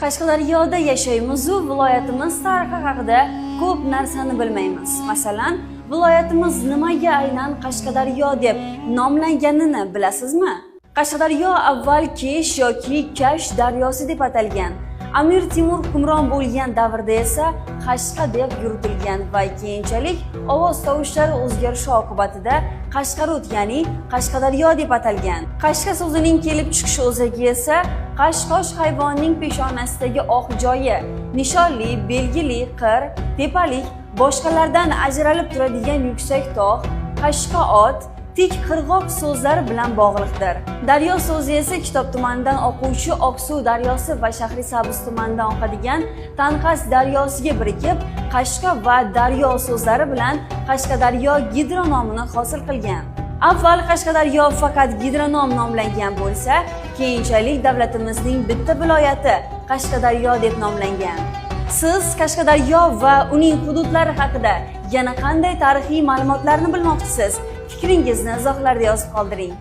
Qashqadaryoda yashaymiz-u, viloyatimiz tarixi haqida ko'p narsani bilmaymiz. Masalan, viloyatimiz nimaga aynan Qashqadaryo deb nomlanganini bilasizmi? Qashqadaryo avval Kesh yoki Kash daryosi deb atalgan. Amir Temur hukmron bo'lgan davrda esa Qashqa deb yuritilgan va keyinchalik ovoz tovushlari o'zgarishi oqibatida Qashqarut, ya'ni Qashqadaryo deb atalgan. Qashqa so'zining kelib chiqish o'zagi esa qashqosh hayvonining peshonasidagi oq joyi, nishonli, belgili, qir, tepalik, boshqalardan ajralib turadigan yuksak tog', qashqa ot, tik qirg'oq so'zlari bilan bog'liqdir. Daryo so'zi esa Kitob tumanidan oquvchi Oqsuv daryosi va Shahrisabz tumanidan oqadigan Tanqas daryosiga birikib, Qashqa va daryo so'zlari bilan Qashqadaryo gidronomini hosil qilgan. Avval Qashqadaryo faqat gidronom nomlangan bo'lsa, keyinchalik davlatimizning bitta viloyati Qashqadaryo deb nomlangan. Siz Qashqadaryo va uning hududlari haqida yana qanday tarixiy ma'lumotlarni bilmoqchisiz? Fikringizni izohlarda yozib qoldiring.